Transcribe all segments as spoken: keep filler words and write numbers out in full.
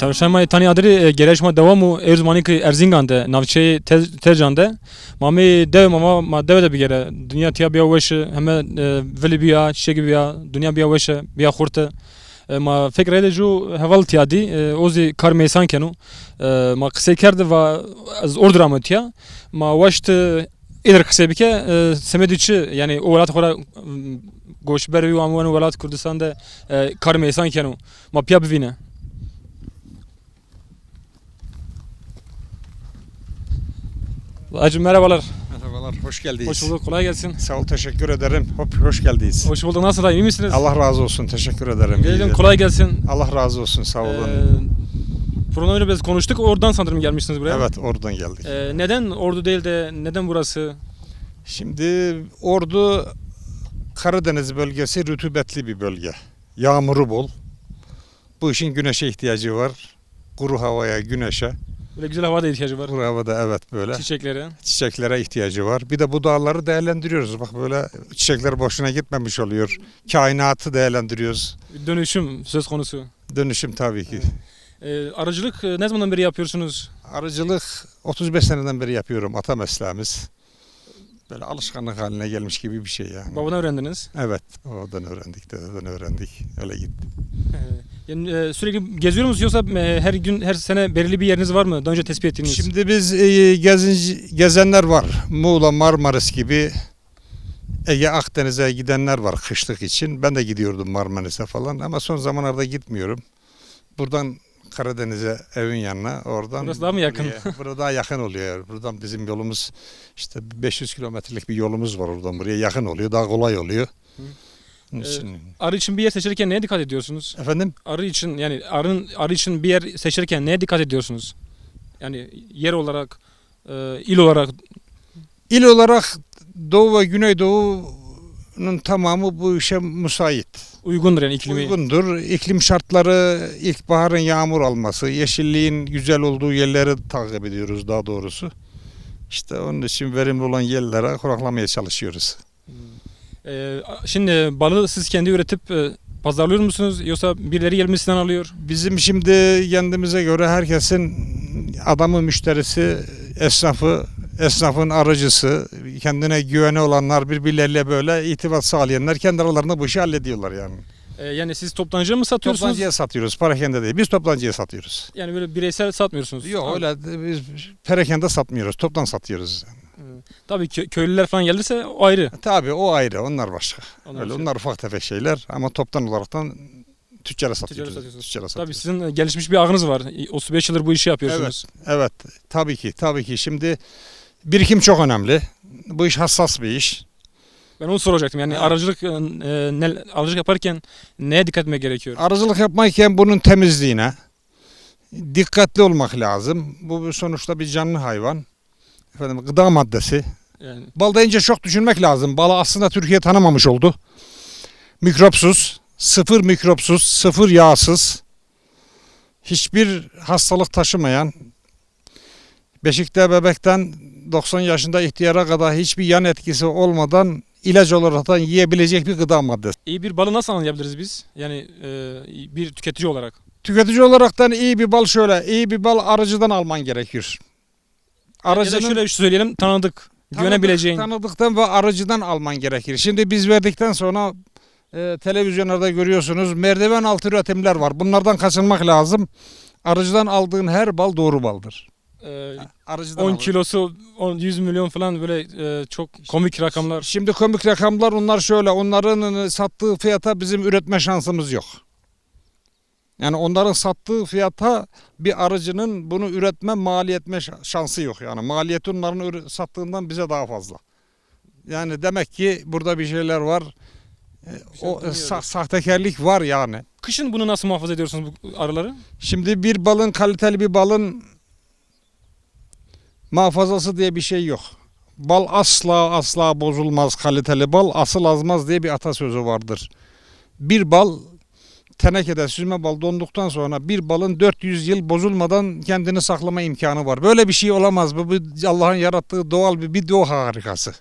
Temaşayê ma yê Tanî Adirî, e, gerayîş ma dewam o. Ewro ma nî ki Erzingan de, navçeyê Te-, Tercan de. Ma ameyî dewe ma, ma, ma dewe de bigere. Dinya tiya bîya weş, heme, e, vilî bîya, çiçekî bîya, dinya bîya weş, bîya xurte. E, ma fek reyde ju heval tiya dî, e, o zî kar meysan keno. E, ma qisey kerde va ez ordu ra amo tiya. Ma waşt, e, êdir qisey bike, e, semedî çi, yanî o welat xo ra, m, goşber bî, wan weno welat Kurdistan de, e, kar meysan keno. Ma pîya bivîne. Hacı, merhabalar. Merhabalar, hoş geldiniz. Hoş bulduk, kolay gelsin. Sağ ol, teşekkür ederim. Hop, hoş geldiniz. Hoş bulduk, nasıl, iyi misiniz? Allah razı olsun, teşekkür ederim. Dedim, kolay gelsin. Allah razı olsun, sağ olun. Ee, programdan önce biraz konuştuk, oradan sanırım gelmişsiniz buraya. Evet, oradan geldik. Ee, neden Ordu değil de neden burası? Şimdi Ordu Karadeniz bölgesi rutubetli bir bölge. Yağmuru bol. Bu işin güneşe ihtiyacı var. Kuru havaya, güneşe. Böyle güzel havada ihtiyacı var. Kuru havada, evet, böyle. Çiçeklere. Çiçeklere ihtiyacı var. Bir de bu dağları değerlendiriyoruz. Bak, böyle çiçekler boşuna gitmemiş oluyor. Kainatı değerlendiriyoruz. Bir dönüşüm söz konusu. Dönüşüm tabii ki. Evet. Ee, arıcılık, e, ne zamandan beri yapıyorsunuz? Arıcılık otuz beş seneden beri yapıyorum. Ata mesleğimiz. Böyle alışkanlık haline gelmiş gibi bir şey yani. Babadan öğrendiniz? Evet, babadan öğrendik, dededen öğrendik. Öyle gitti. Ee, yani, e, sürekli geziyor musunuz yoksa, e, her gün, her sene belirli bir yeriniz var mı? Daha önce tespit ettiğiniz? Şimdi biz, e, gezinci, gezenler var. Muğla, Marmaris gibi. Ege, Akdeniz'e gidenler var kışlık için. Ben de gidiyordum Marmaris'e falan ama son zamanlarda gitmiyorum. Buradan Karadeniz'e, evin yanına, oradan... Burası daha mı yakın? Buraya, burada daha yakın oluyor. Buradan bizim yolumuz işte beş yüz kilometrelik bir yolumuz var oradan buraya. Yakın oluyor, daha kolay oluyor. Hı. Onun için... Ee, arı için bir yer seçerken neye dikkat ediyorsunuz? Efendim? Arı için, yani arın, arı için bir yer seçerken neye dikkat ediyorsunuz? Yani yer olarak, e, il olarak. İl olarak Doğu ve Güneydoğu'nun tamamı bu işe müsait. Uygundur yani iklimi. Uygundur. İklim şartları, ilkbaharın yağmur alması, yeşilliğin güzel olduğu yerleri takip ediyoruz daha doğrusu. İşte onun için verimli olan yerlere konaklamaya çalışıyoruz. Hmm. Ee, a-, şimdi balı siz kendi üretip, e, pazarlıyor musunuz yoksa birileri gelip mi sizden alıyor? Bizim şimdi kendimize göre herkesin adamı, müşterisi, esnafı, esnafın arıcısı, kendine güveni olanlar birbirleriyle böyle irtibat sağlayanlar kendi aralarında bu işi hallediyorlar yani. Ee, yani siz toptancıya mı satıyorsunuz? Toptancıya satıyoruz, perakende değil. Biz toptancıya satıyoruz. Yani böyle bireysel satmıyorsunuz? Yok, öyle de biz perakende satmıyoruz, toptan satıyoruz. Hı. Tabii kö-, köylüler falan gelirse o ayrı. Tabii o ayrı, onlar başka. Onlar başka. Öyle, onlar ufak tefek şeyler ama toptan olaraktan tüccara satıyoruz. Tüccara satıyorsunuz. Tüccara satıyoruz. Tabii sizin, e, gelişmiş bir ağınız var. E, otuz beş yıldır bu işi yapıyorsunuz. Evet, evet. Tabii ki, tabii ki. Şimdi birikim çok önemli. Bu iş hassas bir iş. Ben onu soracaktım. Yani arıcılık, e, e, ne, arıcılık yaparken neye dikkat etmek gerekiyor? Arıcılık yapmayken bunun temizliğine dikkatli olmak lazım. Bu bir, sonuçta bir canlı hayvan. Efendim, gıda maddesi. Yani. Bal deyince çok düşünmek lazım. Balı aslında Türkiye tanımamış oldu. Mikropsuz, sıfır mikropsuz, sıfır yağsız, hiçbir hastalık taşımayan, beşikte bebekten doksan yaşında ihtiyara kadar hiçbir yan etkisi olmadan ilaç olarak da yiyebilecek bir gıda maddesi. İyi bir balı nasıl anlayabiliriz biz? Yani, e, bir tüketici olarak. Tüketici olaraktan iyi bir bal şöyle, iyi bir bal arıcıdan alman gerekir. Ya da aracının şöyle bir şey söyleyelim, tanıdık, tanıdık, güvenebileceğin. Tanıdıktan ve aracıdan alman gerekir. Şimdi biz verdikten sonra, e, televizyonlarda görüyorsunuz, merdiven altı üretimler var. Bunlardan kaçınmak lazım. Aracıdan aldığın her bal doğru baldır. Ee, aracıdan on alır. Kilosu on, yüz milyon falan, böyle, e, çok komik rakamlar. Şimdi komik rakamlar onlar şöyle, onların, e, sattığı fiyata bizim üretme şansımız yok. Yani onların sattığı fiyata bir arıcının bunu üretme, mal etme şa-, şansı yok. Yani maliyeti onların üre-, sattığından bize daha fazla. Yani demek ki burada bir şeyler var. E, o, e, sa-, sahtekarlık var yani. Kışın bunu nasıl muhafaza ediyorsunuz, bu arıları? Şimdi bir balın, kaliteli bir balın muhafazası diye bir şey yok. Bal asla, asla bozulmaz, kaliteli bal asıl azmaz diye bir atasözü vardır. Bir bal tenekede süzme bal donduktan sonra bir balın dört yüz yıl bozulmadan kendini saklama imkanı var. Böyle bir şey olamaz. Bu, bu Allah'ın yarattığı doğal bir, bir doğa harikası.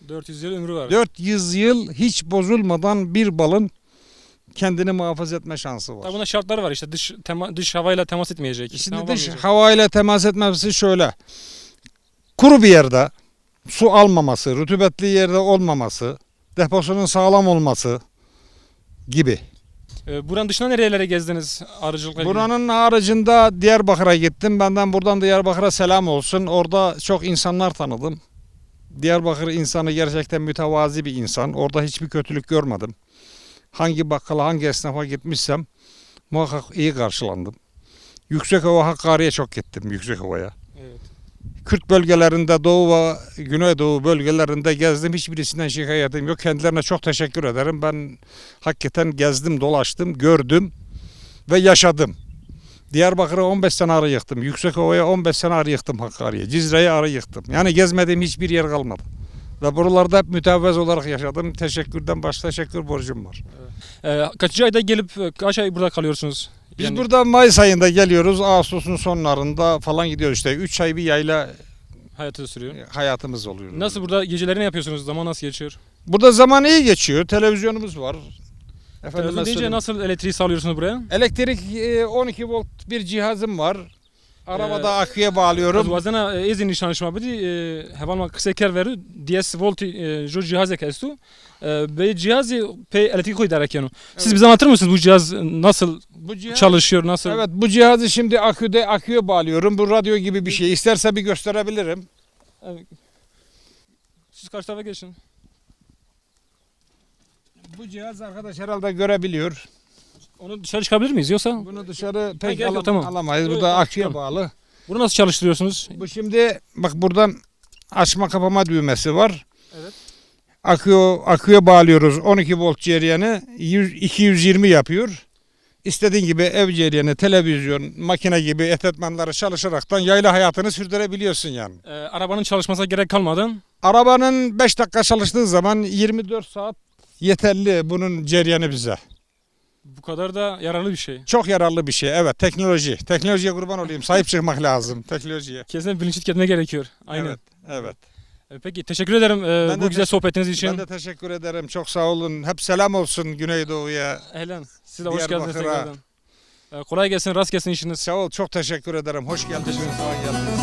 Dört yüz yıl ömrü var. Dört yüz yıl hiç bozulmadan bir balın kendini muhafaza etme şansı var. Tabii bunda şartları var işte, dış tema, dış havayla temas etmeyecek. Şimdi dış havayla temas etmemesi şöyle. Kuru bir yerde su almaması, rutubetli yerde olmaması, deposunun sağlam olması gibi. Ee, buranın dışında nerelere gezdiniz arıcılıkla ilgili? Buranın haricinde Diyarbakır'a gittim. Benden buradan Diyarbakır'a selam olsun. Orada çok insanlar tanıdım. Diyarbakır insanı gerçekten mütevazi bir insan. Orada hiçbir kötülük görmedim. Hangi bakkala, hangi esnafa gitmişsem muhakkak iyi karşılandım. Yüksekova, Hakkari'ye çok gittim, Yüksekova'ya. Evet. Kürt bölgelerinde, Doğu ve Güneydoğu bölgelerinde gezdim. Hiçbirisinden şikayetim yok. Kendilerine çok teşekkür ederim. Ben hakikaten gezdim, dolaştım, gördüm ve yaşadım. Diyarbakır'a on beş sene arı yıktım. Yüksekova'ya on beş sene arı yıktım, Hakkari'ye. Cizre'ye arı yıktım. Yani gezmediğim hiçbir yer kalmadı. Ve buralarda hep mütevvez olarak yaşadım. Teşekkürden başka teşekkür borcum var. Ee, kaçıncı ayda gelip e, kaç ay burada kalıyorsunuz? Biz burada Mayıs ayında geliyoruz. Ağustos'un sonlarında falan gidiyoruz işte. Üç ay bir yayla Hayatı sürüyor. Hayatımız oluyor. Nasıl burada geceleri ne yapıyorsunuz? Zaman nasıl geçiyor? Burada zaman iyi geçiyor. Televizyonumuz var. Efendim deyince nasıl elektriği sağlıyorsunuz buraya? Elektrik e, on iki volt bir cihazım var. Arabada e, aküye bağlıyorum. Ez wazena e, êzî nîşan şima bidî. E, heval ma qisey kerd verû, diyes voltî e, jo cihazek estu. E, bey cihazî pey elektrîk xo îdare keno. Siz bize anlatır mısınız bu cihaz nasıl bu cihaz, çalışıyor, nasıl? Evet, bu cihazı şimdi aküde aküye bağlıyorum. Bu radyo gibi bir şey. İsterse bir gösterebilirim. Evet. Siz karşı tarafa geçin. Bu cihaz arkadaş herhalde görebiliyor. Onu dışarı çıkabilir miyiz yoksa? Bunu dışarı pek ha, alam tamam. Alamayız. Bu da aküye bağlı. Bunu nasıl çalıştırıyorsunuz? Bu şimdi bak buradan açma kapama düğmesi var. Evet. Aküye, aküye bağlıyoruz. on iki volt ceryeni yüz, iki yüz yirmi yapıyor. İstediğin gibi ev ceryeni, televizyon, makine gibi etetmanları çalışaraktan yayla hayatını sürdürebiliyorsun yani. E, arabanın çalışmasına gerek kalmadı. Arabanın beş dakika çalıştığı zaman yirmi dört saat yeterli bunun ceryeni bize. Bu kadar da yararlı bir şey. Çok yararlı bir şey, evet, teknoloji. Teknolojiye kurban olayım, sahip çıkmak lazım teknolojiye. Kesinlikle bilinçli tüketme gerekiyor. Aynen. Evet, evet. E, peki teşekkür ederim e, bu güzel sohbetiniz için. Ben de teşekkür ederim, çok sağ olun. Hep selam olsun Güneydoğu'ya. Ehlen. Siz de hoş geldiniz tekrardan. E, kolay gelsin, rast gelsin işiniz. Sağ ol, çok teşekkür ederim. Hoş geldiniz, hoş geldiniz.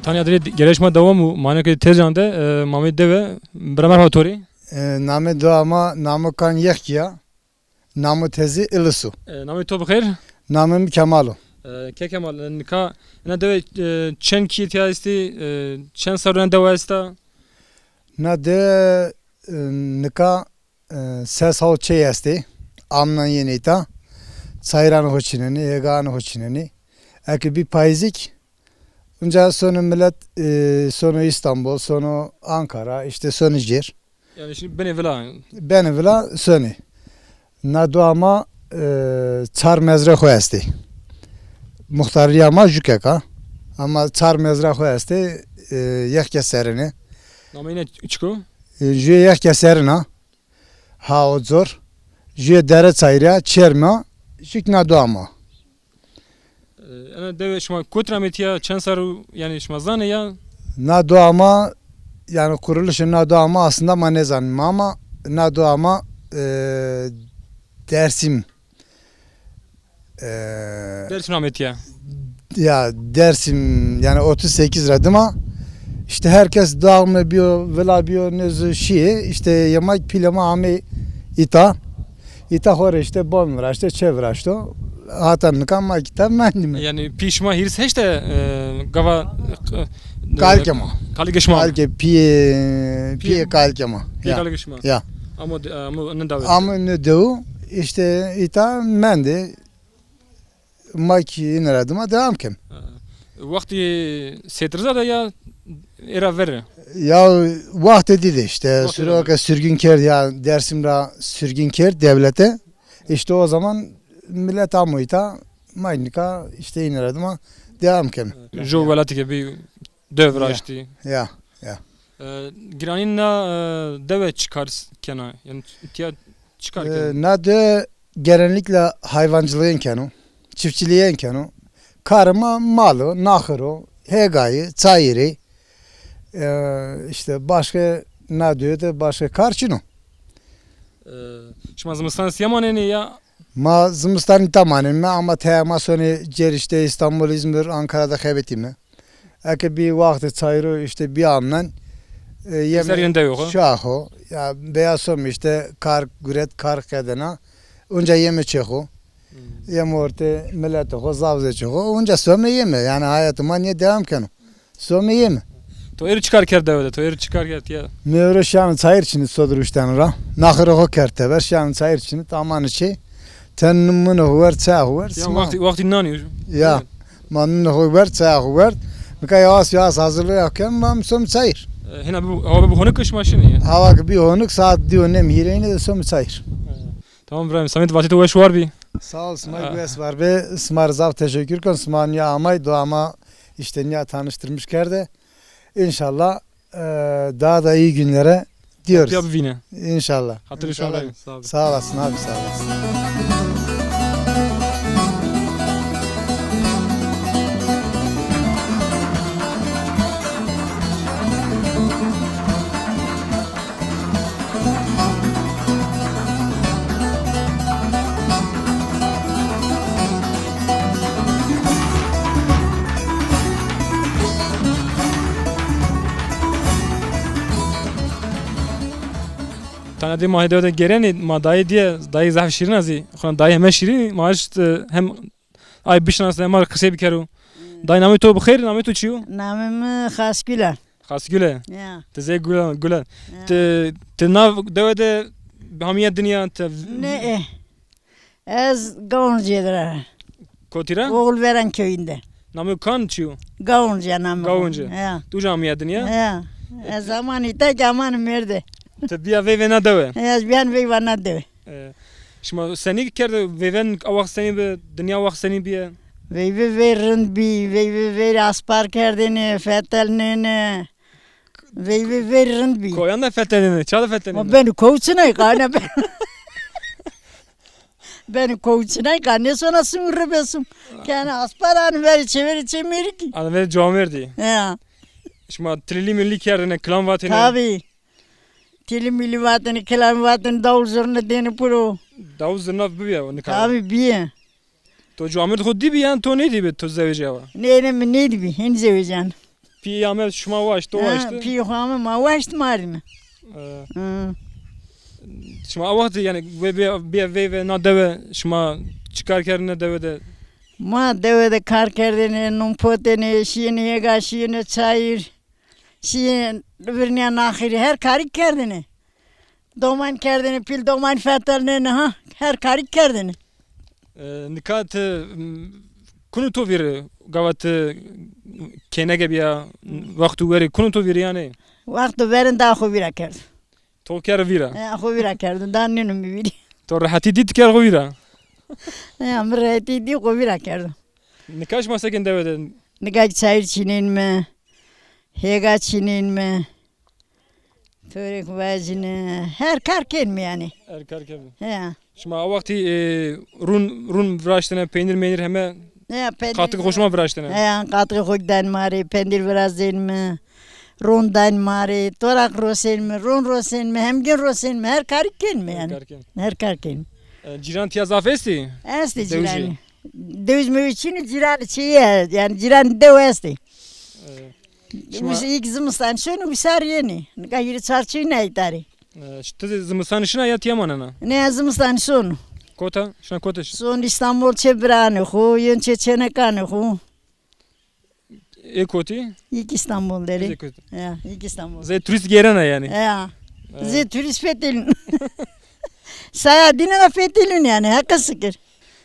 Tanya dirê geleşma dewam û manekê tezan de e, mamê dewe bira merhaba to rê. E, namê dewa ma namo kan Yexkî ya. Namo tezî Ilisu. E, namê to bixêr? Namê mi Kemal o. E, ke Kemal, nika ena dewe e, çend kî tiya estî? E, çend serrû ena dewe esta? Na de e, nika e, ses haw çey estê. Amnan yenê îta. Çayran ho çinenê, hêgan ho çinenê. Eke bî payîzîk, unca sono milet, e, sono Îstanbul, sono Ankara, îşte sono cêr. Yanî şî benê vila. Benê vila sonê. Na dowa ma e, çar mezra xo estê. Muxtarîya ma jukek a. Ama çar mezra xo estê, e, yexke serine. Nameyne çik o? E, jüye yexke serina. Ha o cor. Jüye dere çayriya, çerma, jük na dowa ma. E, ena dewe şima kotî ra amê tîya, çend serrû, yanî şima zanê ya? Na dowa ma, yanî kuruluşê na dowa ma aslında ma nêzanîme ama na dowa ma e, Dersim e, Dersim ra amê tîya. Ya Dersim yanî otuz sekiz ra dima İşte herkes dağ mı biyo, vila biyo, nêzû şîyê. İşte yemek pîlê ma amê îta. Îta xo rê işte bon viraşte, çê viraşto. Hata nika ma kî ta mendîme. Yanî pî şima hîris heşt e, e, gava, e, Kalikê ma. Kalikê şima. Kalikê pîyê, pîyê kalikê ma. Pîyê kalikê şima. Ya. Amo de-, amo nê dewe. Amo nê dewe, işte îta mendê. Ma kî îne ra dima devam ken. Ha. Wextî sêtirza de ya êra verê? Ya wextê dî de işte. Wextê dî de. Suro ke sürgün kerd ya, Dersim ra sürgün kerd devlete. İşte o zaman millet amo îta, ma nika işte îne ra dima devam ken. Jo welatî ke bî dewe viraştî. Ya, ya. E, giranî na, e, dewe çi kar s-, kena? Yanî tiya çi kar kena? E, na dewe genellikle hayvancılığın keno, çiftçiliğin keno. Karê ma mal o, naxir o, hêgayî, çayîrî. E, işte başka na dewe de başka kar çin o. E, şima zimistan sîya manenê ya? Ma zimistan îta manenîme ama teye ma sonê cêr işte İstanbul, İzmir, Ankara de xebetîme. Eke bî wextê çayîro işte bî amnen, e, yeme şaxo. Ya beya some işte kar guret, kar qedena. Onca yeme çê xo. Hmm. Yeme ortê miletê xo, zaf zê çê xo. Onca some yeme. Yanî hayatê ma nîye devam keno. Some yeme. To êro çi kar kerd dewe de? To êro çi kar kerd ya? Mi êro şiyanî çayîr çinî sodir uştene ra. Naxirê xo kerd teber, şiyanî çayîr çinî, amanî çê. Tenî munê xo werd, çayê xo werd. Ya sima. Wextî, wextî nanî yo. Ya. Evet. Ma nunê xo werd, çayê xo werd. Nika yawas yawas hazırlığı yapken, ma mi some çayîr. E, hêna bî, hawa bî honik şima şinî ya? Hawa ke bî honik, saat dî û nem hîrê înê de some çayîr. E, tamam İbrahim, semedê vatê to weş war bî. Sağ ol, sima kî weş war bê. Sima rê zaf teşekkür kon. Sima nîya amay, do ama işte nîya tanıştırmış kerde. İnşallah, e, daha da iyi günlere diyoruz. Haftaya bir yine. İnşallah. Hatırı inşallah. Sağ olasın abi, sağ olasın. Tane dê ma hê dewe de gêrenê, ma dayê dîye, dayê zaf şîrin a zî. Xona dayê heme şîrin, ma eşt, e, hem ay bişinasne, hem qisey bikero. Hmm. Dayê namê to bi xeyr, namê to çi yo? Namê mi Xasgül a. Xasgül e? Ya. Ti zey gul a, gul a. Ya. Ti, ti nav dewe de hamîye dinya, ti... Ne, e. Ez Gavunce de ra. Kotî ra? Oğulveren köyünde. Namê kan çi yo? Gavunce namê. Gavunce. Ya. Tu uca hamîye dinya? Ya. Ez aman îta kî aman mêrde. Ti bîya veyvê na dewe? Ez bîyan veyva na dewe. E, şima senî kerde, veyvên a wext senî bi, dinya wext senî bîye? Veyvê veyr rind bî, veyvê veyr aspar kerdêne, fetelnêne. Veyvê veyr rind bî. Koyan de fetelnêne, ça de fetelnêne? Ma benî kow çinay, qane ben. Benî kow çinay, qane sona sum ribesum. Kene aspar anî verê çê, verê çê mêrikî. Anî verê camêrdî. Ya. Şima tilî milî kerdêne, kilam vatêne? Tabî. Tilî milî vatêne, kilamî vatêne, dawul zurna dêne piro. Dawul zurna bibîye nika? Tabî bîye. To camêrd xo dîbî yan to nêdîbî to zewecîyawa? Nê, nê, mi nêdîbî, hên zewecîyan. Pîyê ame şima waşt, to waşt? Ha, pîyê xo ame, ma waşt, ma rîme. E. Hı. Şima a wext yanî vê, vê, vê, vê, vê na dewe şima çi kar kerdêne dewe de? Ma dewe de kar kerdêne, nûn potêne, şîyêne hêga, şîyêne çayîr. Şîyê virnîya naxirî, her karî kerdêne. Doman kerdêne, pîl doman fetelnêne, ha, her karî kerdêne. E, nika ti, m, kunu to vîr, gava ti kênege bîya, wextu verî kunu to vîr yanî? Wextu verin da xo vîra kerdo. To kero vîra? E, xo vîra kerdo, da nêno mi vîrî. To rehetî dî ti kero xo vîra? E, mi rehetî dî xo vîra kerdo. Nika şima sekên dewe de? Nika çayîr çînên mi, hêga çînên mi, torêk vajîne, her kar kên mi yanî. Her kar kên mi. He. Şima a wextî, e, rûn, rûn viraştene, peynîr meynîr heme... Ya, peynîr... Qatîk xo şima viraştene? He, qatîk xo den ma rê, peynîr virazên mi, rûn den ma rê, toraq rosên mi, rûn rosên mi, hemgên rosên mi, her karî kên mi yanî. Her kar kên. Her kar kên. E, cîran tiya zaf estî? Estî cîranî. Dewij mewij çin o, cîranî çêyî, yanî cîranî dew estî. E, Şima Wis-, ilk zimistan şunu, wisar yenî. Nika hîrê çar çî ney tarî. E, ş-, ti zimistanî şina ya tiya manena? Ne, zimistan şunu. Kota? Şina kota şi? Son İstanbul çê biranê xo, yön çê çênekanê xo. Ê kotî? İlk İstanbul derê. Ê kotî. Ya, ilk İstanbul. Zê turîst gêrena yanî. Ya. Evet. Zê turîst fetelin. Saya dîne de fetelin yanî, heqe sikir.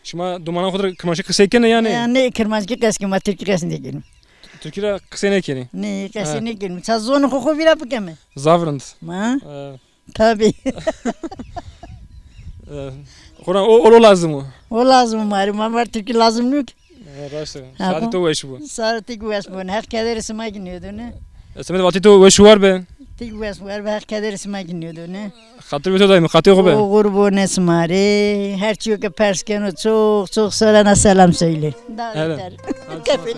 Şima domanan xo de kirmanckî qisey kenê yanî? Ya, ne kirmanckî qesey kenî, ma tirkî qesey nêkenî. Tirkî ra qisey nêkenî? Ne, qesey nêkenî. Ça zonê xo xo vîra bikeme? Zaf rind. Ma? E. Tabii. E, xora o, o, o lazim o. O lazim o ma rê, ma, ma rê tirkî lazim nîyo ki. E, raşt e. Ha, saetê to weş bo. Saetê to weş bo. Heq kederê sima kî nêdone. E, semed vatê to weş û war be. Ti weş û war be, Heq kederê sima kî nêdone. Xatir be to daîm, xatir xo be. Oxir bone sima rê. Her çîyo ke pers keno, çok çok serena selam söyle. Daha beter. Kefil.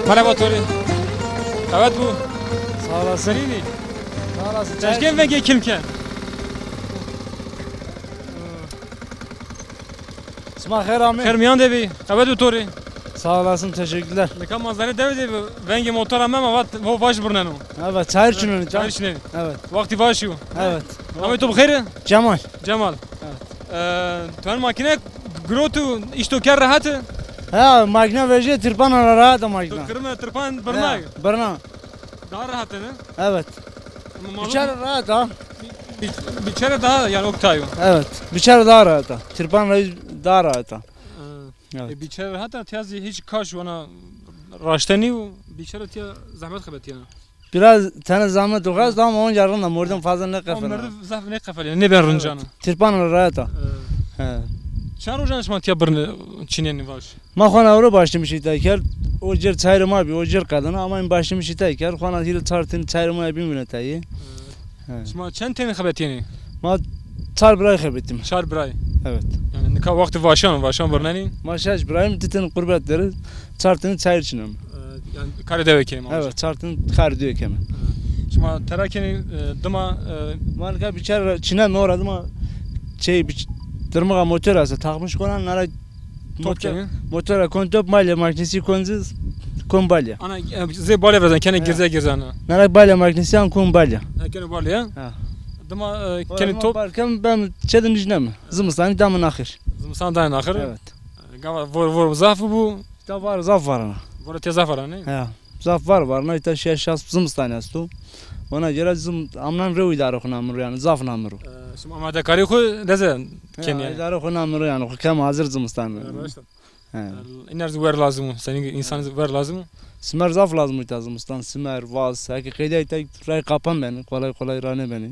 Merhaba Tori. Qewet bû. Sağ olasın. Serînî. Sağ olasın. Çeşkên vengê kim ke? Sima xêr amê. Xêr mîyan de bî. Qewet û to rê. Sağ olasın, teşekkürler. Nika ma zanê dewe de vengê motora me ma vat ho vaj birneno. Evet, çayır çinenî. Çayır çinenî. Evet. Wextî vaj şîyo. Evet. Namê to bi xêr? Cemal. Cemal. Evet. E, to en makîne girot û îşto kerd rehet î? Ha, makîne vejîye, tirpana ra rehet a makîne. To kirime tirpan birna. Ha, birna. Daha rahat, ne? Evet. Ama malum biçare rahat ha. Bi-, biçare daha yani Oktay o. Evet. Biçare daha rahat ha. Tirpan ra daha rahat ha. Ha. Evet. E, biçare rahat ha, tiya zî hiç kaş wana raşte nîyo, biçare tiya zehmet xebetîyena. Biraz tene zahmet o xas ama onca rind a, mordem fazla nêqefelena. Ama merdim zaf nêqefelena, nêben rincana. Evet. Tirpan ra rahat ha. Evet. He. Çend rojan şima tiya birne çinenî vaj? Ma xo na ewro başlamış îta kerd. O cêr çayirê ma bî, o cêr qedena, ama în başlamış îta kerd. Xo na hîrê çar tenî çayirê ma bîn vînetayî. Evet. He. Şima çend tenî xebetîyenî? Ma çar biray xebetîme. Çar biray? Evet. Yani nika wextî vaşan, vaşan birnenî? Ma şeş biray im, di tenî qurbet der ê, çar tenî çayir çineme. Ee, yani karê dewe kenî ma. Evet, çar tenî karê dewe keme. Ee, şima tera kenî, e, dima, e, ma nika biçer çineme, ora dima şey, biç-, dirmixa motor esta, takmış kona, nara Top motor, kenî? Motora kon top, balya makinesi kon zî, kon balya. Ana, e, zê balya vezan, kenê girze girzana. Nara balya makinesi an kon balya. Ha, kenê balya. Ha. Dima, e, kenê top. Bar kem ben çede nijneme. Zimistanî dame naxir. Zimistan dame naxir. Evet. E, gava vor, vor zaf bû. Da var zaf varana. Vor te zaf varana. Ha. Zaf var varana, îta şeş şas zimistanî esto. Ona göre zim-, amnan rew îdare xo namiro yani, zaf namiro. E, şima amadekarî xo leze kenî yani. Îdare xo namiro yani, xo kem hazir zimistan. Raşt a. He. Îner zî wer lazim o. Senî însanî zî wer lazim o. Simer zaf lazim o îta zimistan. Simer, vas, heke qeyde îta ray qapan benî. Kolay kolay ra nêbenî.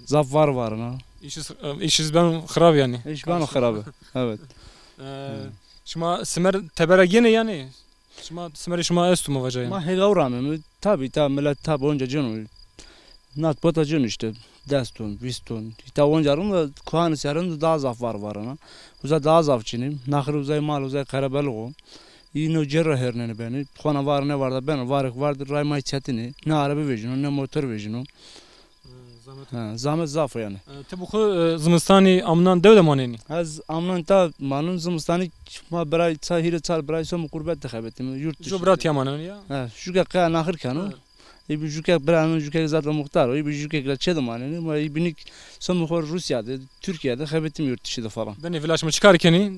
Zaf var varina. Îşiz, e, îşiz beno xirab yanî. Îş beno xirab. Evet. E, şima simer tebera gênê yanî? Şima simerê şima esto ma vaca yanî? Ma hêgaw rameme. Tabi îta milet tabi onca cêno. Nat bota cêno îşte des ton, vîst ton. Îta onca rind a, kohanê ser rind a, daha zaf var varena. Uza daha zaf çinî. Naxir uzay mal, uzay qerebelix o. Îno cêr ra hêrnenê benî. Xona var nêvarda beno, varêk vardî ray may çetin ê. Ne arebe vejîno, ne motor vejîno. Hı, zahmet. Ha, zahmet zaf o yanî. E, ti bi xo, e, zimistanî amnan dew de manenî? Ez amnan ta manon, zimistanî ma biray ça hîrê çar biray some qurbet de xebetîme. Yurt dışı. Ju bira tiya maneno ya? Ha, ju ke qeya naxir keno. Ha. Ê bi jukek bira no, jukek zaten muxtar o. Ê bi jukek ra çê de manenî. Ma ê bi nik some xo Rusya de, Türkiye de xebetîme yurt dışı de falan. Benê vila şima çi kar kenî?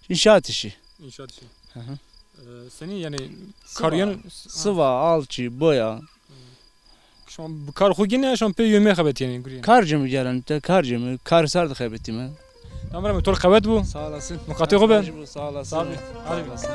İnşaat işi. İnşaat işi. Hı hı. E, senî yanî kar yeno? Siva, alçî, boya. Şima bi kar xo gênî ya şima pê yewmê xebetîyenî gurî? Kar cême gelen, te kar cême, kar ser de xebetîme. Tamam, to rê qewet bo. Sağ olasın. Miqatê xo be. Sağ olasın. Sağ ol. Hadi. Sağ olasın.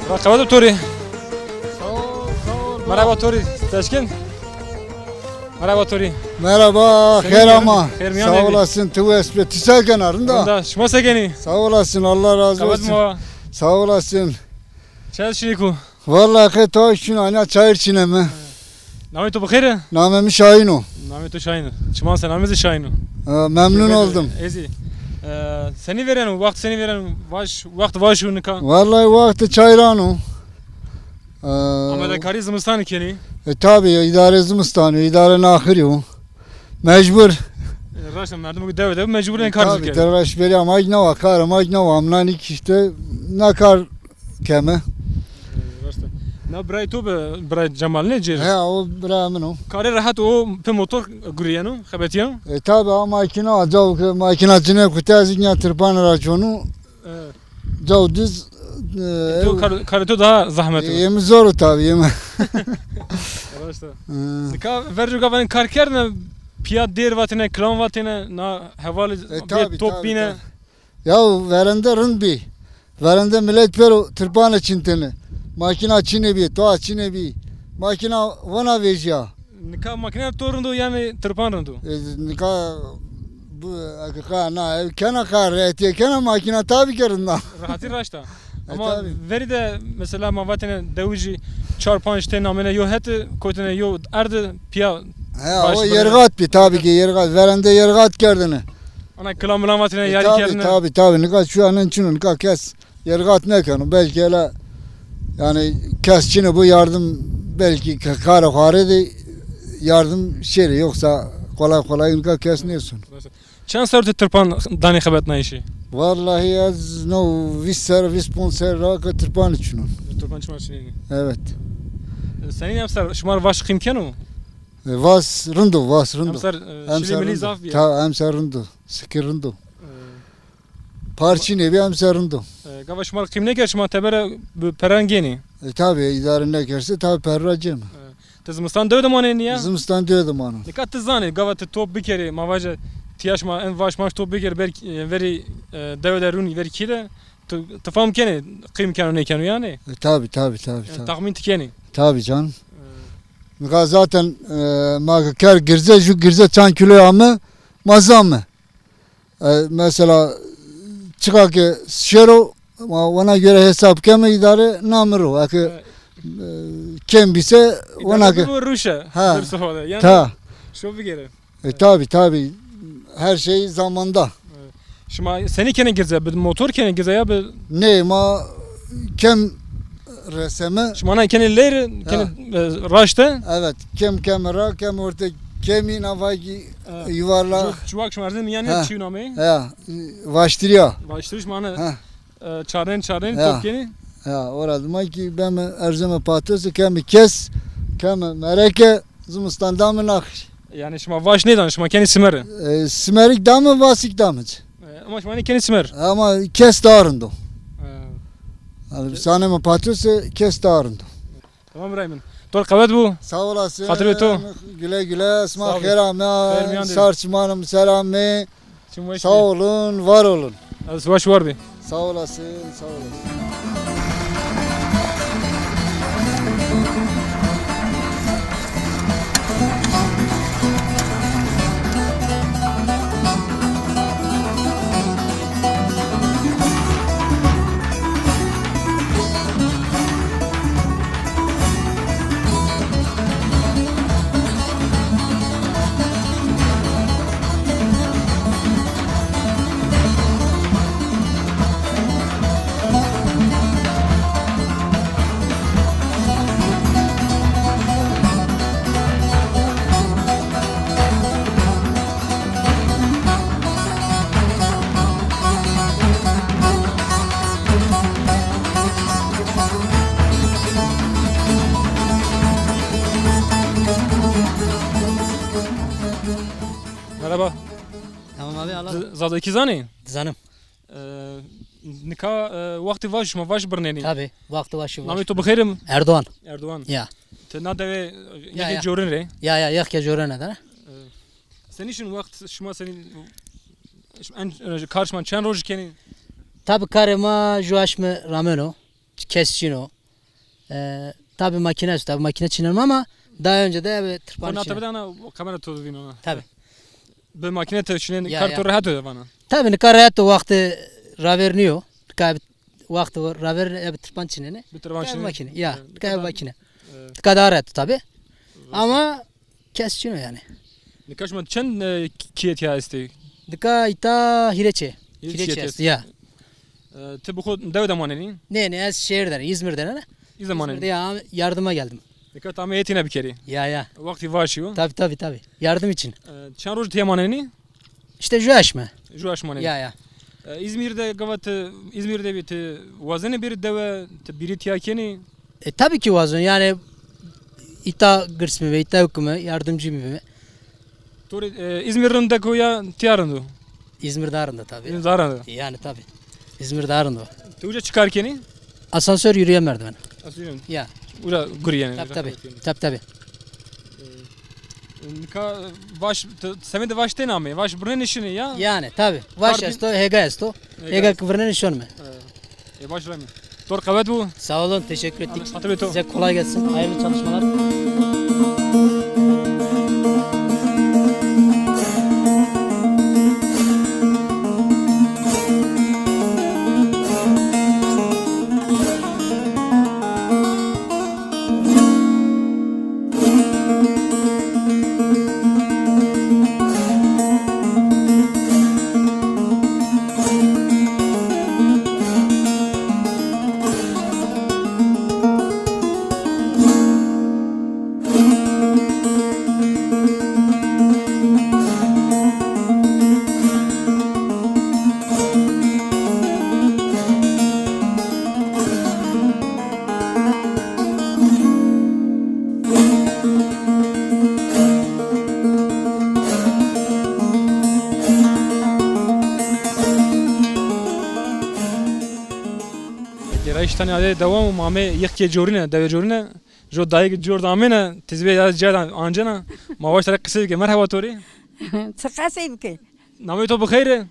Ra qewet to rê. Sağ ol, sağ ol. Merhaba to rê. Teşkin. Merhaba to rê. Merhaba, xêr ama. Xêr mîyan de bî. Sağ olasın, tu esbe. Tu se kena, rinda? Rinda, şima se kenî? Sağ olasın, Allah razı olsun. Qewet ma. Sağ olasın. Çay şînî ku? Vallahi qey to şîn, ana çayır çîneme. Namê to bi xêr e? Namê mi Şahin o. Namê to Şahin o. Çiman se namê zî Şahin o. Ha, memnun oldum. Ez zî. E, senî vêreno, waxt senî vêreno, vaj, waxt vaj o nika? Vallahi waxt çayran o. E, amadekarî zimistanî kenî? E, tabi, îdare zimistanî, îdare naxirî o. Mecbur. E, raşt a, merdim ki dewe dewe mecbur ên kar bikerî. Tabi, te raşt berî ama ne wa, kar ama ne wa, amnanî ki işte ne kar keme. E, raşt a. Na birayê to bi, birayê Cemal ne cêr? He, o birayê min o. Karê rehet o, pê motor gurîyeno, xebetîyeno? E, tabi, ama makîna, caw ki makîna cine kute ez înya tirpan ra çonu. E. Caw diz, e, to kar-, karê to daha zahmet o. Yemi zor o tabi, yemi. Raşt a. Hı. Nika verco gavanê kar kerdine, pîya dêr vatêne, kilam vatêne, na hevalî top bîne. Tabi, tabi. Ya verende rind bî. Verende milet pêro tirpanê çintêne. Makîna çinê bî, toa çinê bî. Makîna vana vejîya. Nika makîna to rind o yanî tirpan rind o? E, nika bu, eke ka na, ev kena ka, rehetîye kena, makîna tabi ke rind a. Rehetî raşt a. E, ama tabi. Verî de mesela ma vatêne dewijî çar panc tên amêne yo hetî, kotêne yo erdî, pîya. He, o yergat bî, tabi ki yergat. Verende yergat kerdêne. Ana kilam milam vatêne, e, yarî kerdêne. Tabi, tabi. Nika çuya nen çin o, nika kes yergat nêkeno. Belkî hele, yanî kes çinê bo yardim, belkî ke-, karê xo arê de yardim şêrê, yoksa kolay kolay nika kes nêsun. Çend ser ti tirpan danî xebetnayîşî? Vallahi ez no vîst ser, vîst ponc ser ra ke tirpanî çinon. Tirpan çima çinênî? Evet. E, senîn emser, şima rê vaş qîm keno? E, vas rind o, vas rind o. Emser, e, şilî milî zaf bîye. Ta, emser rind o. Sikir rind o. E, Parçî nêbî, emser rind o. E, gava şima rê qîm nêkerd, şima tebere bi peran gênî? E, tabi, îdare nêkerdse, tabi, perra cême. E, ti zimistan dewe de manenî ya? Zimistan dewe de manon. Nika ti zanê, gava ti top bikerî, ma vaje, tiya şima, en vaş maş top bikerî, ber, e, verî, e, dewe de rûnî, verî kî de, ti, ti fam kenê, qîm keno, nêkeno yanî? E, tabi, tabi, tabi, e, tabi. Taxmîn ti kenî? Tabi can. E. Nika zaten, e, ma ke kerd girze, ju girze çand kîloyî ame, ma zame. E, mesela, çiqa ke şêro, ma ona göre hesap keme, îdare name ro. Eke, e, kêm bî se, ona ke. Îdare bibo ruşe. Ha. Bir seferde. Yanî, ta. Şo bigere. E, tabi, tabi. Her şey zamanda. Evet. Şima senî kenê girze? Bi motor kenê girze ya bi? Nê, ma kêm reseme. Şima na kenê leyr, kenê, e, raşte? Evet, kêm kêm ra, kêm orte, kêmî na vay ki yuvarlak. Çuwak şima erzin mîyanê çî nameyî? Ya, vaştirîya. Vaştirî şima ne? Ha. E, çarên çarên top kenî? Ya, ora dima ki beme erzeme patose, keme kes, keme mereke, zimistan dame naxir. Yanî şima vaş nêdan, şima kenî simeri? E, simerik dame, vasik dame. E, ama şima nê kenî simer? Ama kes daha rind o. E. Yanî saneme patose kes daha rind o. Tamam birayê min. To rê qewet bo. Sağ olasın. Xatirê to. Güle güle. Sima xêr ame. Sar çimanım selamı. Sağ olun, var olun. Ez weş war bî. Sağ olasın, sağ olasın. Zazakî zanî? Zanim. E, nika, e, wextî vaş, şima vaş birnenî. Tabi, wextî vaş. Namê to bi xeyr im? Erdoğan. Erdoğan. Ya. Ti na dewe, ya, yekê corin rê? Ya, ya, yekê corin de. E, senî şin wext, şima senî, en, kar şima çend roj kenî? Tabi karê ma ju aşmi rameno. Kes çin o. E, tabi makine esto, tabi makine çinenme ama daha önce de ebe tirpan çinen. Tabi ana kamera to vîno. Tabi. Bi makine te çinen, ya, kar to rehet o vana. Tabi nika rehet o, wextî raver nîyo. Nika wextî raver ebe tirpan çinene. Bi tirpan çinene. Makine, ya, nika ebe makine. Tika daha rehet o tabi. Ama kes çin o yani. Nika şima çend, e, kîye tîya estê? Nika îta hîrê çê. Hîrê çê est, ya. E, ti bi xo dewe de manenî? Ne, ne, ez şehir de ne, İzmir de ne. İzmir manenî? İzmir'de ya, yardıma geldim. Nika ti ame hetîne bikerî? Ya, ya. Wextî vaşî yo? Tabi, tabi, tabi. Yardım için. E, çend roj tîya manenî? İşte ju aşme. Ju aşme manenî. Ya, ya. E, İzmir de gava ti, İzmir de bî, ti wazenî bêrî dewe, ti bîrî tîya kenî? E, tabii ki wazon. Yani îta girs bime, îta hukime, yardımcı bime. To rê, e, İzmir rind o ya tîya rind o? İzmir daha rind o tabii. İzmir daha rind o. Yani tabii. İzmir daha rind o. Ti uca çi kar kenî? Asansör, yürüyen merdiven. Asansör. Ya. Uca gurî yani. Tabii, tabii. Tabii, tabii. E, nika vaş, semedê vaş têna amê. Vaş birnenî şinî ya? Yani tabii. Vaş esto, hêga esto. Hêga ki birnenî şonme. E, e, baş rami. Tor qewet bu. Sağ olun, teşekkür ettik. Size kolay gelsin. Hayırlı çalışmalar. Gêrayîş tenê adê dewam û ma amê yexkê corîne, dewê corîne. Jo dayîk cor de amêne, tizbê ya cêr de ancena. Ma waşt ra qisey bike. Merheba to rê. Çi qesey bike? Namê to bi xeyr e?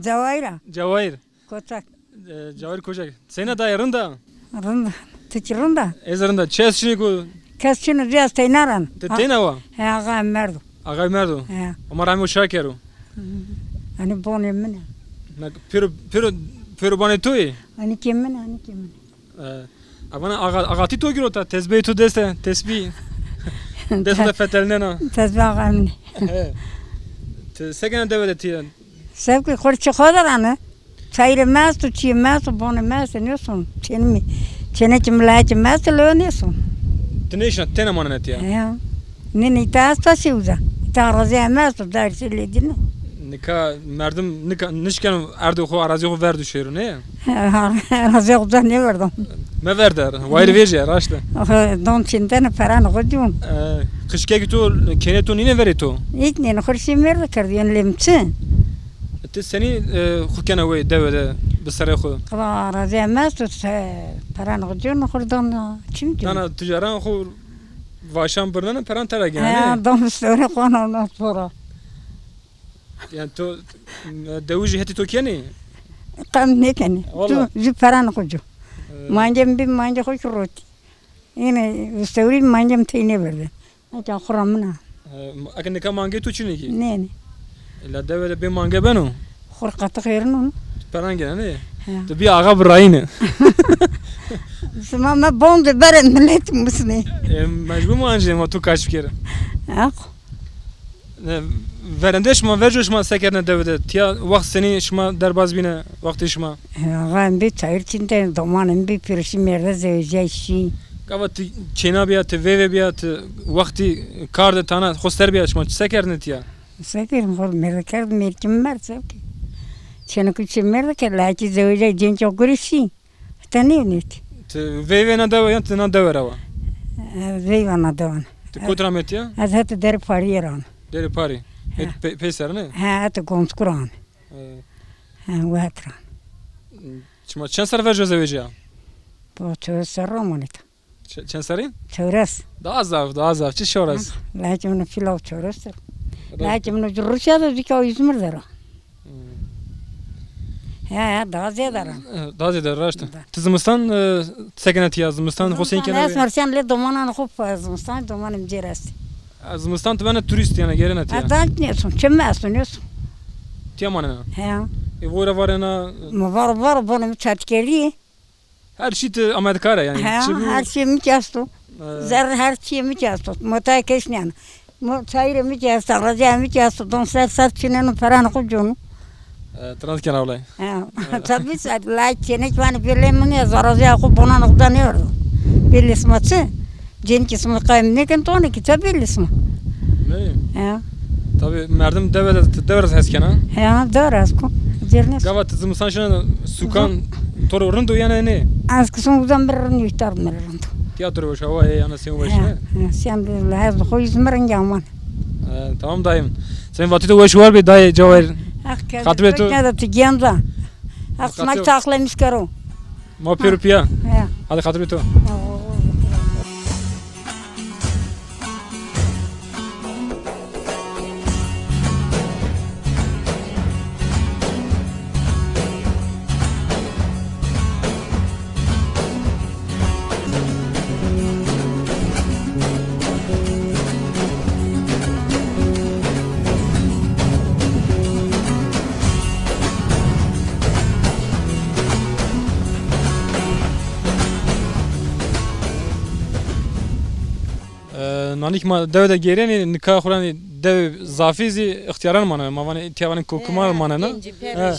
Cewayir a. Cewayir. Koçak. E, Cewayir Koçak. Seyna dayê, rind a? Rind a. Ti kî rind a? Ez rind a. Çi est çinî ku? Kes çin o, cî ez teyna ran. Ti teyna wa? He, axa merdo. Axay merdo. He. Ama ramê o şa kero. Hani bonê min e. Na, pêro, pêro, pêro banê to yê? Hani kê min, hani kê min. E, avana axa-, axatî to girota, tezbeyê to dest e, tesbî. Dest de fetelnena. Tezbî axa min. He. Ti se kena dewe de tîya? Sewkî xo rê çi xo de rane. Çayirê mi esto, çîyê mi esto, bonê mi esto, nêson. Çênê mi, çênekê mi, layekê mi esto, lewe nêson. Ti nêşina, têna manena tîya? Ya. Nê, nê, îta esta sewza. Îta arazîya mi esto, darsê lê dîno. Nika merdim nika nişkeno erdê xo, arazîyê xo verdo şêro, nê? Arazîya xo ca nêverdo. Meverder, wayir vejîya, raşt e. Don çîntene, peranê xo dîyon. E, qijkekî to, kênê to nîne verê to? Hîç nîne, xo rê şî mêrde kerdo, yen lê mi çi? Ti senî, e, xo kena wey dewe de bi serê xo? Qila arazîya mi esto, peranê xo dîyon, xo rê don, çim dîyon? Nana, ticaran xo vaşan birnena, peran tera gena, nê? He, don bi serê xo na, na sora. Yani to, e, dewijî hetê to kenî? Qam nêkenî. Wala. Ju, ju peranê xo cu. E. Mange mi bî, mange xo kî rotî. Yine sewrî mange mi tey nêverde. Eke xo ra min a. E, eke nika mangê to çinê kî? Nê, nê. La dewe de bê mange beno? Xo rê qatî xêrin o. Peran gena, nê? He. Ti bî axa bi rayîne. Sima me bon de berê milet musnê. E, mecbur mi ancê ma to kaç bikerî? Aq. E, verende şima, verco şima se kerdêne dewe de? Tîya wext senî şima derbaz bîne, wextê şima? E, axa mi bî, çayir çîn de, domanê mi bî, pêro şî mêrde, zewejîyay şî. Gava ti çêna bîya, ti veyve bîya, ti wextî kar de tana xo ser bîya, şima se kerdêne tîya? Se kerdêne, xo mêrde kerd, mêrkê mi merd, sewkî. Çênekû çê mêrde kerd, layekî zewejîyay, cênîkê xo gurê şî. Heta nêvnîtî. Ti veyve na dewe yan ti na dewe ra wa? E, veyva na dewe na. Ti kot ra metîya? Ez heta Derê Parîye ra ana. Derê Parî. He. Het pe-, peyser ne? He, heta Gonçku ra ana. E, Ha, wetra. Çima çend serre ver jo zewecîya? Bo çewres serre amanî ta. Ç-, çend serrî? Çewres. Daha zaf, daha zaf. Çi şewres? Ha, lacê min o fîla o çewres serre. Lacê min o ci Rûsya de, zî ke o Îzmir der o. Hmm. He, he, daha zêde ra. E, daha zêde, raşt. Da. Ti zimistan, e, sekena tiya, zimistan xo sey kena? Zimistan ez mersen lê domanan xo pa zimistan, domanê mi cêr estî. E, zimistan ti bena turîst, yanî gêrena tiya? E, da nêson, çi mi esto, nêson. Tiya manena? He. E, vore varena? Mi var, var, vanê mi çatikerdî. Her çî ti ametkar e yanî. He, çi bî? Her çî mi kî esto. E. Zerr her çî mi kî esto. Motayê kes nîyeno. Mo-, çayirê mi kî esto, arazîya mi kî esto. Don ser ser çîneno, peranê xo cono. E, trans kena wulay. He. Tabî, se-, lay çênek vanê bêlê min ez arazîya xo bonanê xo da nêwerdo. Bêlê sima çi? Cênîkê sima qayîm nêken, tonê kî, ça bêlê sima? Ney? He. Tabî merdim dewe de, dewe ra hes kena. He, dewe ra hes kon. Cêr nês. Gava ti zimistan şina sukan, to ro rind o yanî nê? Ez kî son uza mi rê rind o, îftar mi rê rind o. Tîyatro weş, hawa ê, ana sên weş ne? He, he, sên de hez xo Îzmir rengê aman. E, tamam dayê mi. Sên vatî to weş war bê dayê Cewahîr. Xatirê to. Keda ti gênda. Heq sima çaxle mis kero. Ma pêro pîya. He. Hadi xatirê to. E, nanîk ma dewe de gêrenî, nika xo ra nî dewe zafî zî ixtîyaran manena. Ma vanê, tîya vanê kokimar manena. He.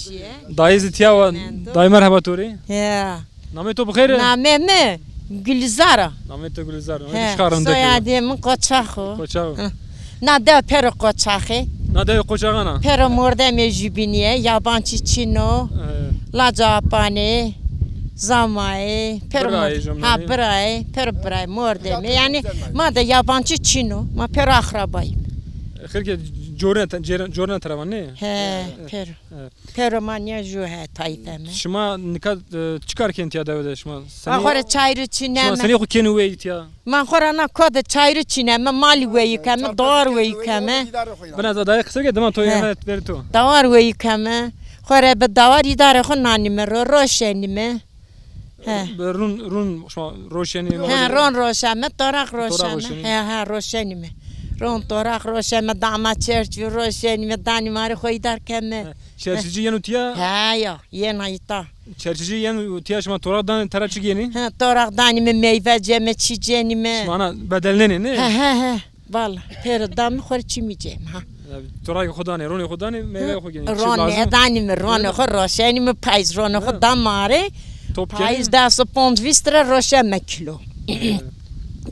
Dayî zî tîya wa, dayî merheba to rê. Ya. Namê to bi xêr? Namê mi Gulîzar a. Namê to Gulîzar. Namê to çiqa rindek o. Soyadê mi Qoçax o. Qoçax o. Hı. Na dew pêro qoçax ê. Na dew qoçaxan a? Pêro mordemê jubînî yê, yabancî çin o. He. Laca apanê, zamayê, pêro mordemê. Ha, birayê, pêro birayê, mordemê. Yanî ma de yabancî çin o. Ma pêro axrabayîm. Xêr ke corîna te-, corîna tera va nê? He, pêro. He. Pêro ma nîya jû he tayîfe mi. Şima nika, e, çi kar kenî tîya dewe de şima? Ma xo rê çayîrî çîneme. Şima senî xo kenî weyî tîya? Ma xo ra na ko de çayîrî çîneme, malî weyî keme, dawar weyî keme. Bina za dayê qise ke dima to yemet verî to. Dawar weyî keme. Xo rê bi dawar îdarê xo nanîme ro, roşenîme. He. Rûn, rûn şima roşenî? He, rûn roşeme, toraq roşeme. He, he, roşenîme. Rûn toraq roşeme, dama çerçî roşenîme, danîme arê xo îdar keme. He. Çerçîcî yeno tîya? He ya, yena îta. Çerçîcî yeno tîya, şima toraq danê, tera çi gênî? He, toraq danîme, meyve ceme, çî cenîme. Şima ana bedelnenê, nê? He, he, he. Valla, pêro dame xo rê çîmî ceme, ha. Ya, toraqê xo danê, ronê xo danê, meyveyê xo gênî. Ronê danîme, ronê xo roşenîme, payîz ronê xo dame arê. Top kenê? Payîz des û ponc vîst ra roşeme kîlo.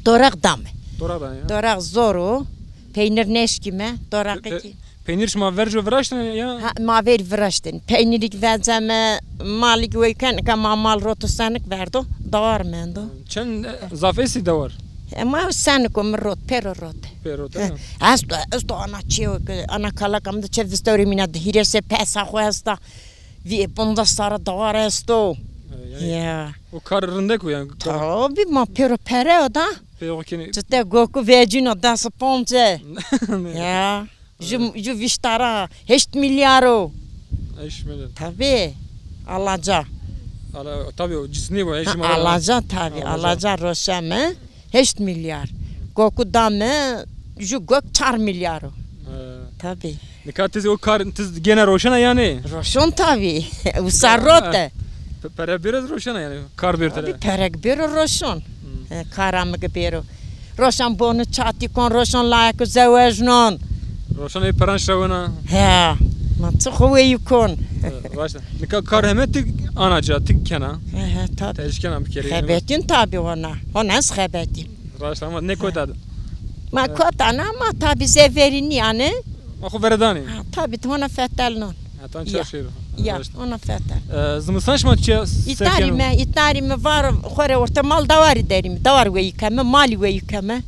Toraq dame. Toraq danê ya. Toraq zor o. Peynir nêşkîme, toraqê kî. Peynîr şima verco viraştene ya? Ha, ma verî viraştene. Peynîrî kî veceme, malî kî weyî kene, nika ma mal roto senik verdo, dawar mendo. Çend, e, zaf estî dawar? E, ma seniko mi rot, pêro rot. Pêro rot, e, ha. Esto, esto ana çêwe ke, ana kalaka mi de çê vistewrê mîna de hîrêsê pesa xo esta. Vî pondas serre dawar esto. E, yanî ya. O kar rindek o yanî. Tabî ma pêro pere o da. Pêro kenî. Çite goku vecîno des û ponce. Ya. Ju, ju vîştara heşt mîlyar o. Heşt mîlyar. Tabî. Alaca. Ala, tabî o cisnî bu, heşt mîlyar. Alaca tabî. Alaca. Alaca roşeme heşt mîlyar. Goku dame ju gok çar mîlyar o. He. Tabî. Nika ti zî o kar ti zî gêna roşena yanî? Roşon tabî. Usa rote. Pe-, pere bêro zî roşena yanî. Kar bêro tere. Tabî perek bêro roşon. Hmm. E, kara mi ki bêro. Roşan bonu çatî kon, roşan layek zewejnon. Roşan ê peran şewena. He, ma çi xo weyî kon. He, raşt. Nika kar heme ti ana ca, ti kena. He, he, tabî. Tercîh kena bikerî. Xebetîn tabî ona. Ona ez xebetîn. Raşt ama ne kota de? Ma kota na, ma tabî zê verî nîyanê. Ma xo veredanê. Ha, tabî ti ona fetelnon. Ha, tan çar şêro. Ya, ona fetel. E, zimistan şima çi? Îtarîme, îtarîme var, xo rê orte mal dawarî derîme. Dawar weyî keme, malî weyî keme.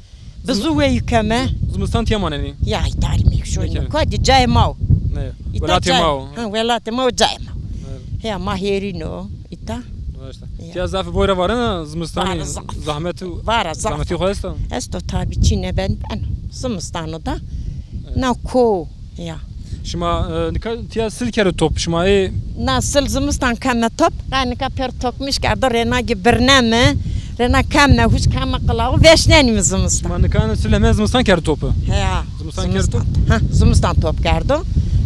Bizu weyî keme. Zimistan tîya manenî? Ya, îtarîme şoyne. Kodî cayê ma o. Ne, îta welatê cayê ma o. Ha, welatê ma o, cayê ma. Evet. Heya ma hêrîn o îta. Raşt a. Ya. Tiya zaf boy ra varena zimistanî? Vara zaf. Zahmet û... Vara zaf. Zahmetî xo esta? Esto tabi, çîne ben, ben. Zimistan o da. Evet. Na ko ya. Şima, e, nika tiya sil kero top, şima ê... Na sil zimistan keme top, qe nika pêro tokmiş kerdo, rêna ki birneme, rêna keme huşk, keme qilaxu, veşnenîme zimistan. Şima nika sil heme zimistan kero top? Heya. Zimistan kero top? Ha, zimistan top kerdo.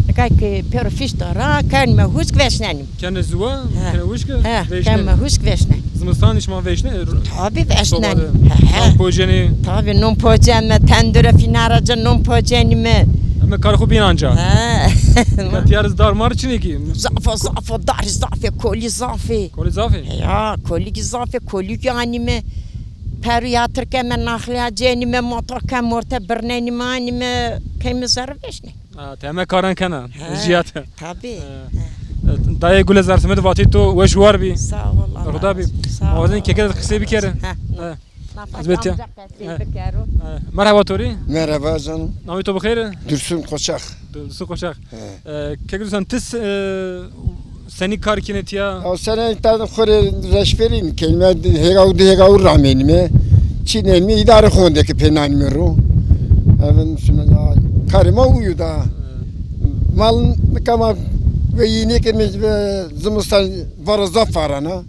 Nika ki pêro fîşto ra, kenîme huşk, veşnenîme. Kenê ziwa, he, kenê huşk, he, veşnenê. Kenîme huşk, veşnenê. Zimistan şima veşnenê? Tabi veşnenê. Soba de. He, he. Non pocenî? Tabi non poceme, tendure fînara ci non pocenîme. Heme kar xo bîn anca. He. Nika tiya ri dar mar çinê ki? Zaf o, zaf o, dar zaf ê, kolî zaf ê. Kolî zaf ê? Ya, kolî ki zaf ê, kolî ki anîme. Peru yatir keme, naxliya cenîme, motor keme orte, birnenîme anîme, keyme zerre veşnenîme. Ha, ti heme karan kena. He, jîyate. Tabi. He. He. Dayê Gule, zersimê de vatê to weş war bî. Sağ ol, Allah razı olsun. Sağ ol. Ma wazenê keke de qisey bikerê. He. He. Nafa ez bê tiya. Amca qesey, he, bikero. He. Merhaba to rê. Merhaba canım. Namê to bi xêr? Dursun Koçak. Dursun Koçak. He. E, keke Dursun, ti s-, e, senî kar kenê tiya? Ya senî ta de xo rê reşberîn kenîme, hêga û di hêga û ramenîme. Çînenîme, îdare xo de ki pênanîme ro. Efendim, şima ya, karê ma uyu da. Mal nika ma ve yînê kenîme ve zimistan vara zaf varena.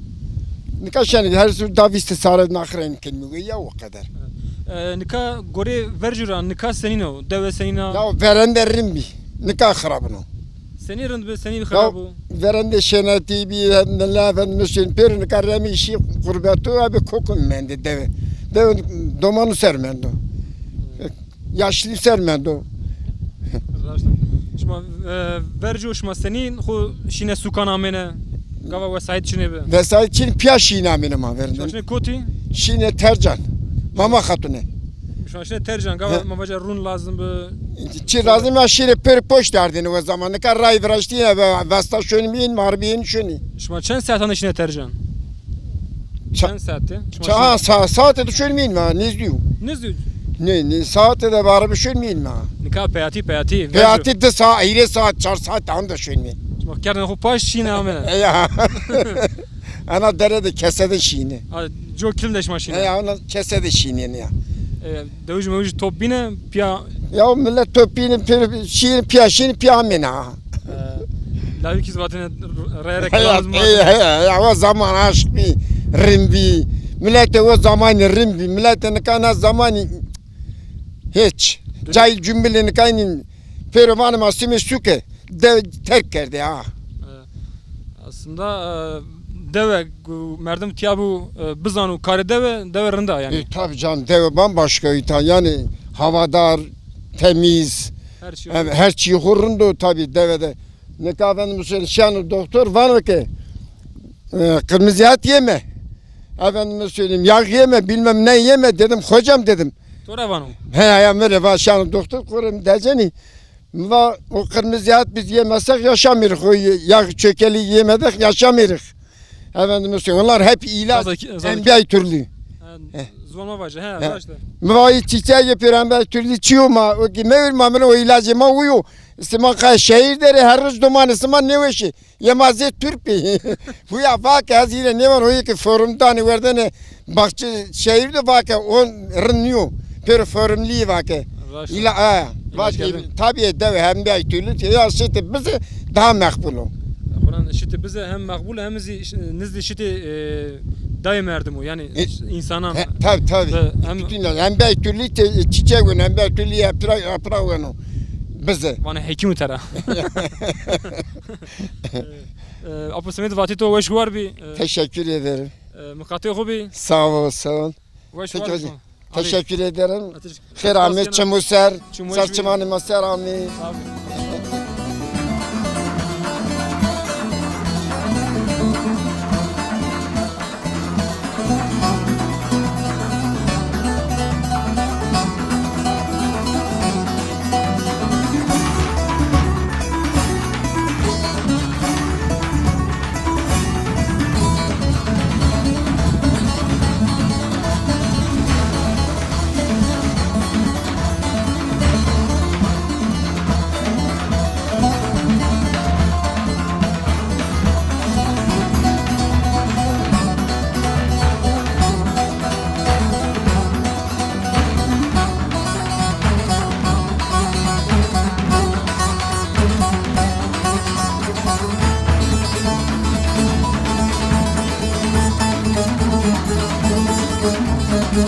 Nika şenî her su da vîst sare naxirên kenîme ve ya, o qeder. E, nika gorê vercu ra nika senîn o? Dewe senîn a? Ya verende rind bî. Nika xirabin o. Senî rind bi, senî xirab o? Ya, verende şenetî bî, hem de la efendim Hüseyin pêro nika remî şî xurbeto, abi kokun mendê dewe. Dewe domanu ser mendo. Yaşlı ser mendo. Raşt a. Şima, e, vercu şima senî xo şîne sukan amêne? Gava wesayît çinê bi? Vesayît çin, pîya şîne amêne ma verende. Şima şîne kotî? Şîne Tercan. Mama Xatune. Şima şîne Tercan, gava ma vaca rûn lazim bi. Çi lazim ya, şîne pêro poşt derdêne o zaman. Nika ray viraştîne ve vesta şonî mîn, marbîyên şonî. Şima çend saetan de şîne Tercan? Ça-, çend saete? Şima ça-, şîne sa-, saete de şonî mîn ma, nêzdî yo. Nêzdî yo? Ne, ne, saete de barabî şonî mîn ma. Nika peyatî, peyatî. Peyatî di sa-, hîrê saet, çar saet anda şonî mîn. Şima kerdêne xo paş şîne amêne. Ya. Ana dere de kese de şîne. Ha, co kilm de şima şîne. He, ana kese de şîne ya. E, dewij mewij top bîne, pîya. Ya millet top bîne, pir şîne, pîya şîne, pîya amêne ha. E, lavî kî vatene re re. He, ya, lazim he, vatene. He, ya, o zaman aşk bî, rind bî. Millet o zamanî rind bî. Millet nika na zamanî hiç. Cahil cumbilê nika înî pêro vanê ma sîmê suke. Dewe terk kerdê ha. E, aslında, e, dewe, gu-, merdim tiya bu, e, bizano karê dewe, dewe rind a yanî. E, tabii canım, dewe bambaşka îta. Yani havadar, temiz. Her şey. Hem her şey xo rind o tabii devede. Nika efendim şeno doktor vano ki, e, kırmızı et yeme. Efendime söyleyeyim, yağ yeme, bilmem ne yeme dedim, hocam dedim. To ra vano? He, ya mi rê va şeno doktor, xo rê mi decenî. Mi va o kırmızı et biz yemezsek yaşamıyoruz. O yağ çökeli yemedek yaşamıyoruz. Efendime söyleyeyim, onlar hep ilaç, zaten ki-, zaten ki- enbiya türlü. Ha, he. Ziwan ma vaje, he, he. Raşt a. Mi va o çiçeği yapıyor enbiya türlü çiyo ma, o ki mevir ma, mi o ilacê ma uyo. Sima qay şehir derê, her roz domanê sima nêweşî. Yê ma zê Türk bî. Huya vake ez îre nêvan, o yê ki forum danê werdene baxçe şehir de vake o rind nîyo. Pêro forumlî vake. Raşt. Îla a, vake, tabii dewe hem bir türlü ya, şitê bize daha makbul o. Xuran şitê bize hem makbul hem zî ş-, nizdî şitê, e, dayê merdim o. Yani, e, insanan. He, tabii, tabii. Hem, hem bir türlü te-, çiçek weno, hem bir türlü yaprak, yaprak weno. Bize. Vanê hekim tera. E, Apo semedê vatê to weş war bî. E, teşekkür ederim. E, miqatê xo bî. Sağ ol, sağ ol. Weş war bî. Teşekkür ederim. Xêr amê, çimu ser, ser çimanê ma ser amê. Sağ ol. E,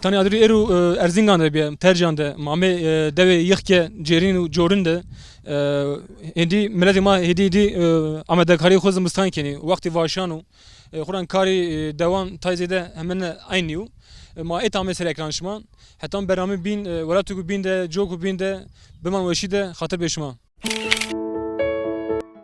Tanî Adirî êro, e, Erzingan de bîye, Tercan de. Ma amê, e, dewê Yixke, Cêrîn û Corin de. E, hêdî miletê ma hêdî hêdî, e, amadekarî xo zimistan kenî. Wextê vaşan o. E, xo ra karê, e, dewan tay zêde hemine eynî yo. E, ma êt amê ser ekran şima. Hetan bername bîn, e, welatêko bîn de, coku bîn de, biman weşî de, xatir bê şima.